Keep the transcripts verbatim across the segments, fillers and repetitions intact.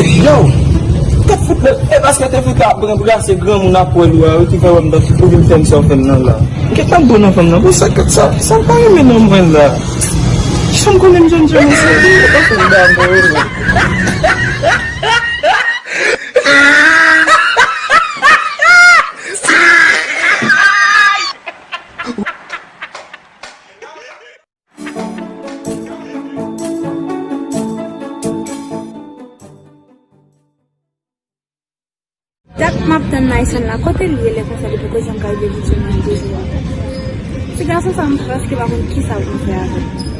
Yo, tèt fout la, e paske te fout ap ranplase granmoun ap wè lou a, wi, ki fè wè m tankou pou vin fè m sa w fè m nan la. Gen tan bon nan fanm nan, pou sa, sa, sa m pa renmen nan mwen la. Sa m konnen m jèn jèn, se li, e pa fè m damou, wi. Dat m ap tann Nayson la, kote l ye lè konsa li poko janm ka rive vin jwenn mwen de jou a? Ti gason sa m prèske pa konn kisa pou m fè avè l.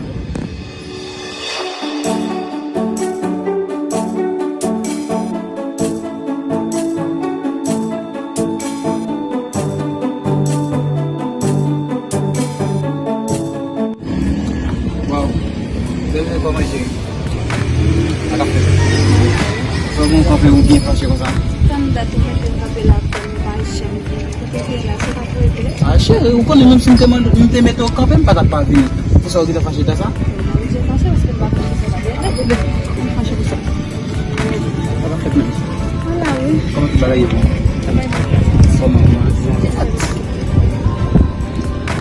Fache konsa. Tann dat ou mete m kanpe la, tann ou pa janm vini. Kote w te ye la, se pa pou regle? Ah, cheri, ou konnen menm si m te mande, m te mete w kanpe, m pa t ap pa vini. Pou sa ou gentan fache konsa? Non, m te fache paske m pa konn sa w t ap regle. M fache pou sa. Sa pa fèt menm. Ala wi. Kòman tout bagay ye pou ou? Sa va byen. Kòman, kòman?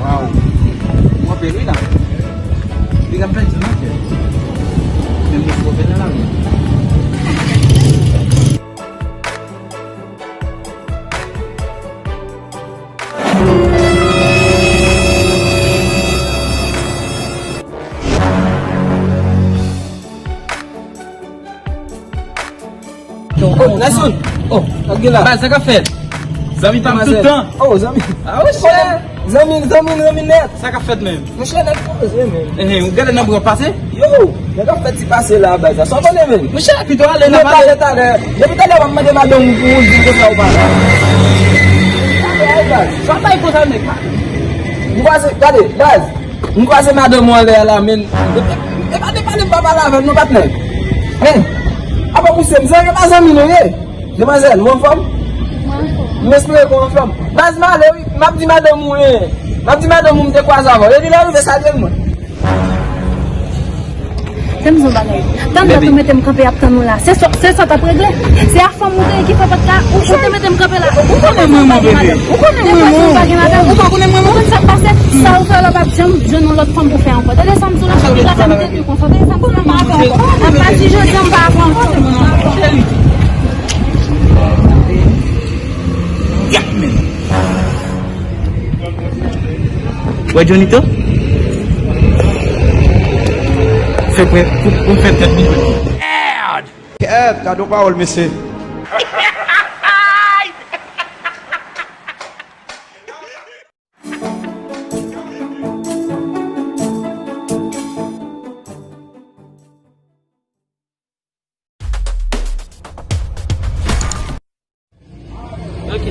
Waw. Ou anpil wi la. Li ka fè di non, kè. Menm pou fò fè nan la wi. Oh, Nelson! Oh, sa k gen la? Baz, sa k ap fèt? Zanmi pa m tout tan. Oh, zanmi. Ah, wi, chè. Zanmi, zanmi, zanmi nèt. Sa k ap fèt menm? Monchè, nèg poze menm. Eh, eh, ou gade nan bwa pase? Yo, nèg ap fè ti pase la, baz. Sa w konnen menm? Monchè, pito ale nan pale. Talè, talè. Depi talè, w ap mande madanm ou pou ou di l konsa ou pa la. Talè, baz. Sa bay konsa, nèg. M kwaze, gade, baz. M kwaze madanm ou anlè a la, men. E pa de pale m pa pale avè l, non, patnè. Hein? Apa pouse m, zanmi pa zanmi nou ye. Demwazèl, ou anfòm? Mwen anfòm. M espere ke w anfòm. Baz, m ale wi, m ap di madanm ou, hein. M ap di madanm ou m te kwaze avè w. Epi lè w rive, salye l mwen. Fè m di w yon bagay. Tann dat ou mete m kanpe ap tann ou la. Se sa, se sa w t ap regle? Se a fanm ou te ye ki fè w pa t ka, ou, ou te mete m kanpe la. Ou konnen mwen, mon bebe. Ou konnen mwen, mon. Ou pa gen madanm. Ou pa konnen mwen, mon. Ou konn sa k pase? Sa ou fè la, w p ap janm jwenn yon lòt fanm pou fè ankò. Tande sa m di w la, chak jou la, m te di w konsa. Tande sa m di w la, m pa fè ankò. Apati jodi a, m pa fè ankò. Cheri. Wè Johnito? Fè kwè, pou, pou fè tèt li. Kèt, gad yon pawòl, mesye. Ok.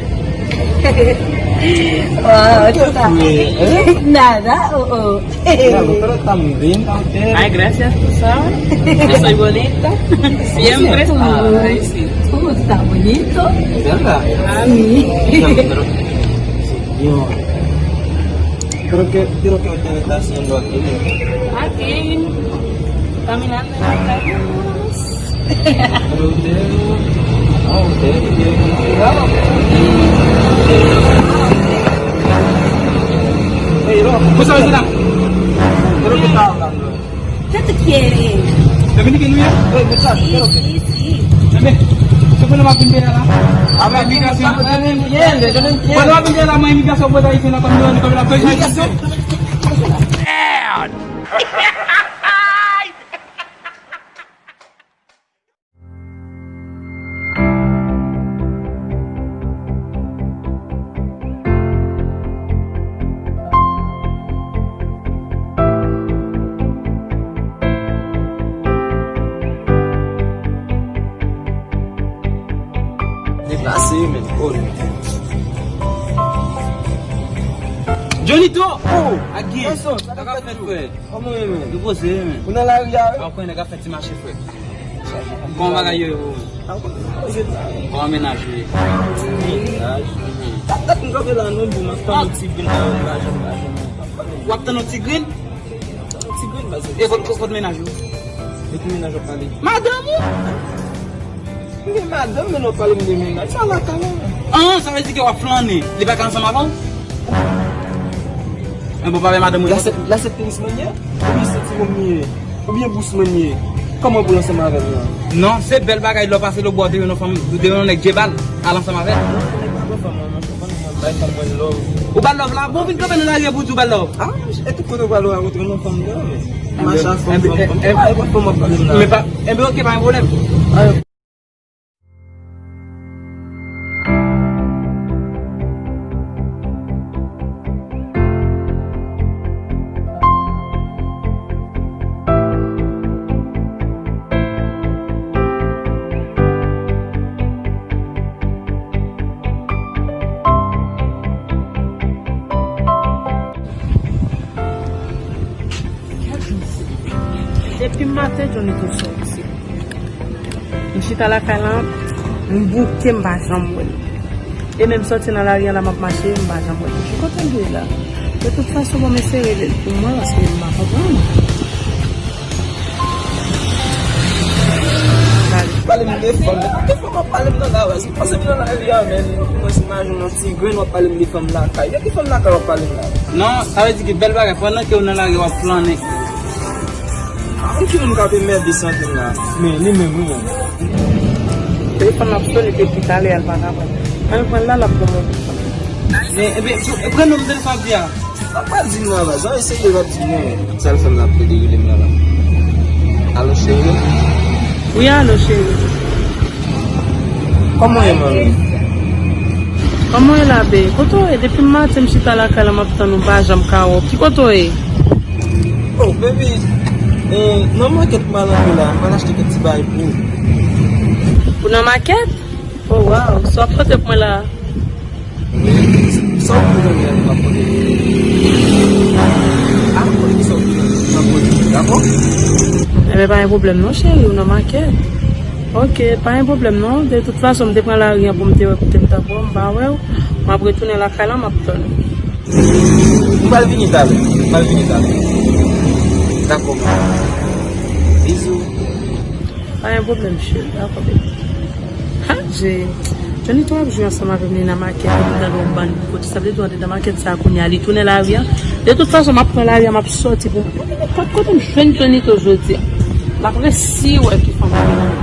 Wow, tú estás. Nada, oh, oh. Ay, gracias, tú sabes. Yo soy bonita. Siempre. Ay, sí. Tú estás bonito. ¿Verdad? Sí. Yo, pero que, pero que ustedes están haciendo aquí. Aquí, caminando en la calle. Pero ustedes, no, ustedes tienen cuidado. Ey, no, escúchame, Sina. ¿Qué es lo que está hablando? ¿Qué tú quieres? Dominicano, ¿ya? Ey, muchacho, sí, ¿qué es lo que? Sí, sí. Dame. Eso fue lo más que me da. Habla inmigración. Yo no entiendo, yo no entiendo. Cuando va a venir la más inmigración, pues ahí se la cambió, no cambió la fecha. Inmigración. Deplase, men. Oh, non. Johnito! Oh! Ak Guy. Sa k ap fèt, frè? Kòman w ye, men? Nou poze, men. Ou nan lari a, wi? A, ou konnen nèg ap fè ti mache, frè. Kòman bagay yo ye, ou menm? Kòman mennaj ou ye? Mennaj? Mhm. Dat, dat m kanpe la, non, bon, m ap tann yon ti grenn la, m pa janm, m pa janm. W ap tann yon ti grenn? Yon ti grenn, baz. E kot, kot, kot mennaj ou? De ki mennaj w ap pale? Madanm ou? M gen madanm, men lè w pale m de mennaj, sa lakay la. An, sa vle di ke w ap flannen, li pa ka ansanm avè w? Enben, w pa wè madanm ou. La se, la se tenis mwen ye? Oubyen se ti moun m ye? Oubyen bous mwen ye? Kòman pou l ansanm avè m nan? Non, se bèl bagay lè w pase lòtbò, w te jwenn yon fanm, w te jwenn yon nèg djebal, al ansanm avè l. Non, nèg pa pran fanm mwen, non. Bay fanm mwen love. Ou ba l love la? Bon, vin kanpe nan lari a pou w di w ba l love. Ah, e tout kote w pral ou a rankontre yon fanm love. Mache ak fanm, fanm, fanm. Enben, enben, enben, ok, pa gen pwoblèm. Depi maten, Johnny te soti. M chita lakay la, M bouke, m pa janm wè l. E menm sòti nan lari a la, m ap mache, m pa janm wè l. Ki kote l ye la? De tout fason, bon, m eseye rele l pou mwen, paske m pa konprann. Pale m de fanm. Ki fanm w ap pale m nan la, wè? Si w pase m nan lari a, men, mwen se imajine yon ti grenn w ap pale m de fanm lakay. De ki fanm lakay w ap pale m la? Non, sa vle di ki bèl bagay, pandan ke w nan lari, w ap flannen. A, ki moun k ap enmède sante m la? Men, li menm, wi, menm. Telefòn nan ap sone depi talè a, l pa ka pran. Ann pran l la, l ap pran mwen. Men, ebyen, e, pran non m telefòn ap di a. Sa pa di m nan, baz. An eseye, l ap di m non. Sa l fè m la, ap plede rele m nan la. Alo, cheri? Wi, alo, cheri. Kòman w ye, manmi? Kòman w ye la, be? Kote w ye? Depi maten, m chita lakay la, m ap tann ou, m pa janm ka wè w. Ki kote w ye? Oh, baby, eh, nan makèt m al antre la, m al achte kèk ti bagay pou ou. Ou nan makèt? Oh, wow, sa w ap pote pou mwen la? Sa w bezwen, m ap pote. Al konnen ki sa w bezwen, m ap pote, dakò? Enben, pa gen pwoblèm non, cheri, ou nan makèt. Ok, pa gen pwoblèm non. De tout fason, m te pran lari a pou m te wè kote m t ap wè w, m pa wè w. M ap retounen lakay la, m ap tann ou. M pral vini talè. M pral vini talè. Dakò. Bizou. Pa gen pwoblèm, cheri. Dakò, baby. Ha, je. Johnny tou ap jwe ansanm avè m, li nan makèt, li nan yon bann kote. Sa vle di, w antre nan makèt sa a kounye a, li tounen lari a. De tout fason, m ap pran lari a, m ap sòti pou m. Nenpòt kote m jwenn Johnny tou jodi a. L ap resi wè ki fanm ki nan.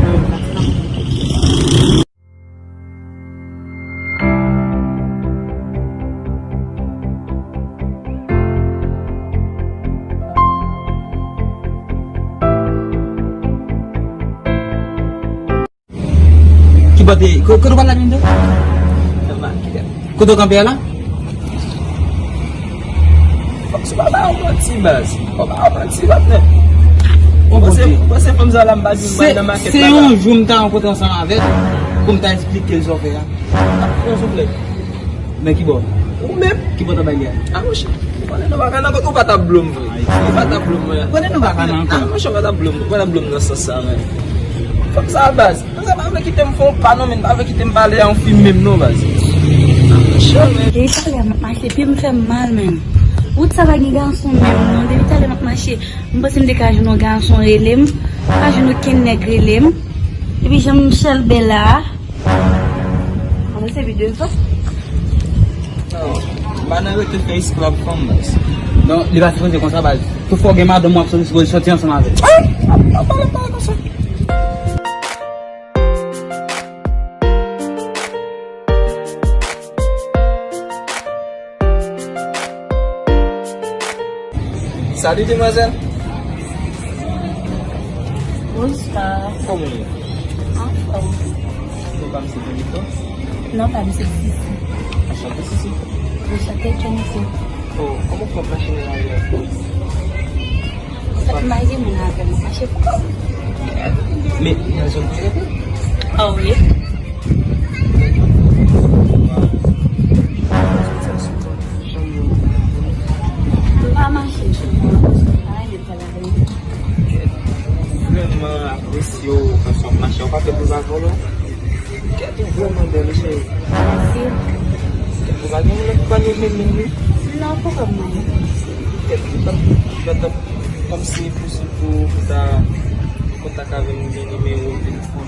Ki bò te ye? Ko-, kote w pral la menm tou? Nan makèt. Kote w kanpe a la? Fòk se pa ba w manti, baz. Fòk pa ba w manti, patnè. Ou panse, ou panse fanm sa la m pa di m pral nan makèt la? Se yon jou m ta rankontre ansanm avè l pou m ta esplike l sa w fè a. Yon souple. Men ki bò? Ou menm? Ki bò ta bay li a? A monchè, ou konnen nou pa ka nan kote ou pa t ap blo m vre. Ou pa t ap blo m vre. Konnen nou pa ka nan ankò. A monchè, ou pa t ap blo m, ou pa t ap blo m nan sans sa, men. Fanm sa a baz. Fanm sa pa vle kite m fè yon pa non, men pa vle kite m pale a yon fi menm non, baz. A monchè, men. Depi talè m ap mache, pye m fè m mal, men. Wout sa pa gen gason menm non. Depi talè m ap mache, m panse m te ka jwenn yon gason rele m. Pa jwenn okenn nèg rele m. Epi jan m chelbe la. Ann se videyo sa. Non, m pa nan rete fè esklav fanm, baz. Non, li pa sipoze konsa, baz. Tou fò gen madanm w ap sòti, sipoze sòti ansanm avè l. Ay! Ap, ap pale, pale konsa. Salut, demoiselle. Bonsoir. Kòman w ye? Anfòm. Non, pa m se Jennifer? Non, pa m se Sisi. Anchante, Sisi. Anchante, Jennifer. Oh, kòman w fè mache nan lari a? Sa k mache moun avè m, mache kò. Men, nan zòn Pèlèpè? Ah wi. M pa mache souvan, paske m pa renmen fè lari. Vrèman apresye w, fason w ap mache, w pa pè pou l pa vòlè w? Kèt ou vrèman bèl, wi, cheri. Mèsi. Kèt ou pa gen moun ki pa renmen menm, wi. Non, poko mwen. Kèt ou pa, pa, pa, kòmsi pou, pou ta kontak avè m, gen nimewo telefòn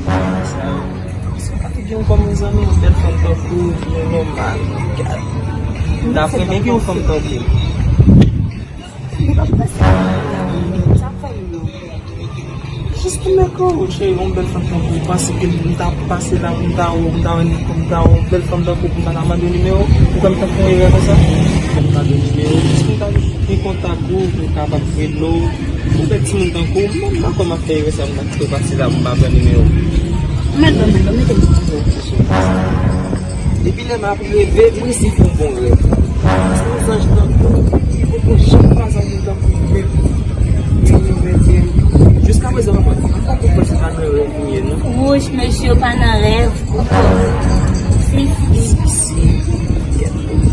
sa yo. Si w pa te gen yon kòm zanmi, yon bèl fanm tankou w, nou nòmal. Gad. M ta renmen gen yon fanm tankou w. Li pa pase la, sa fè m non. Jis pou mèt ou, cheri, yon bèl fanm tankou w, panse ke m ta pase la pou m ta wè w, m ta wè, m ta wè yon bèl fanm tankou w pou m pa ta mande w nimewo, ou kwè m t ap fè yon erè konsa? Fò m mande w nimewo, jis pou m ta gen kontak ou, pou m kapab rele w. Yon bèl timoun tankou w, m pa kwè m ap fè erè sa, m ta kite w pase la pou m pa pran nimewo. Mèt ban, mèt ban, mete m sou nimewo, cheri. Depi lè m ap reve, m resi fè yon bon rèv. Se yon zanj tankou w, poko janm pa zanmi tankou w menm. Mwen reve, jiska prezan m ap, m pa konprann se pa nan rèv m ye non. Wouch, mesye, pa nan rèv, koko. Sisi. Sisi.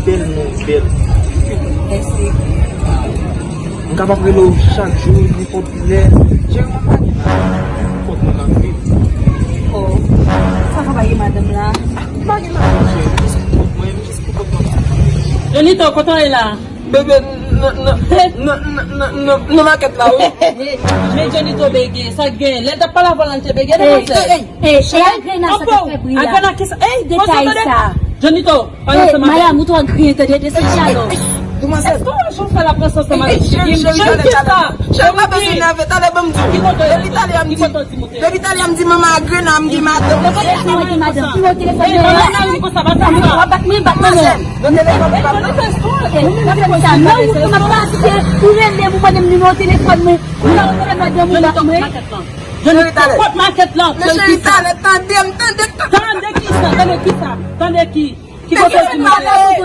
Bèl non, bèl. Mèsi. M kapab rele w chak jou, nenpòt lè. Jere mwen pa gen la. Kont mwen m ap viv. Oh. Sa fè pa Madanm la. Mwen jis pou kont mwen. Jonito, kote w ye la? Bebe, nan, nan, nan makèt la, wi. Men Jonito bege, sa k gen? Lè l t ap pale avè w la, l te bege, demwazèl. Ey, ey, ey, ey, Agrena, sa k ap fè bri la? Agrena, kisa? Ey, detay sa. Jonito, pa nan se madanm. Madam, ou twò griyen, tande, desann chalè w. Demwazèl. Èske w wè jan w fè l ap ranse ansanm avèk Jigim? Cheri, kisa? Cheri, pa bezwen nève, talè ban m di w. Depi talè a m di, depi talè a m di manman Agrena, m gen madanm. Mwen gen madanm. Nimewo telefòn mwen. Mwen bat mwen, bat mwen. Nan telefòn, bat mwen. Mwen menm se konsa, men ou tou m ap pase, ou rele m, ou mande m nimewo telefòn mwen. Ou la ou telefòn mwen, ou bat mwen. Cheri, talè. Kot makèt lan? Men cheri, talè, tande m, tande, tande. Tande kisa? Tande kisa? Tande ki? Ki kote w di m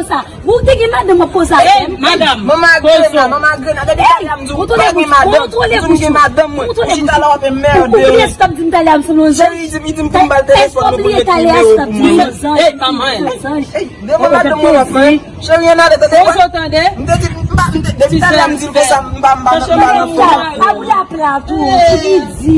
sa? Ou te gen madanm w ap koze avè m? Ey, madanm, manman Agrena, manman Agrena, depi talè a m di w pa gen madanm, ou di m gen madanm mwen. Ou chita la w ap enmède wi. Ou bliye sa w t ap di m talè a m sanble yon zanj? Cheri, li di m pou m ba l telefòn mwen pou l met nimewo pou mwen. Ey, manman. Ey, de mwen madanm mwen w ap fè. Cheri, ann ale, tande. Koze w tande. M te di, m pa, m te, depi talè a m di l konsa, m pa, m pa, m pa nan fon. Pa boule a plat ou, ki di.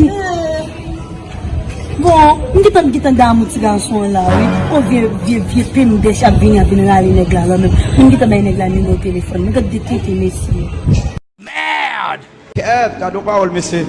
Bon, m gentan, m gentan damou ti gason an la, wi. O vye, vye, vye pemdèch ap vini, ap vin rale nèg la, la menm. M gentan bay nèg la nimewo telefòn. Men gad de tete, mesye. Mèd! Kèt, gad yon pawòl, mesye.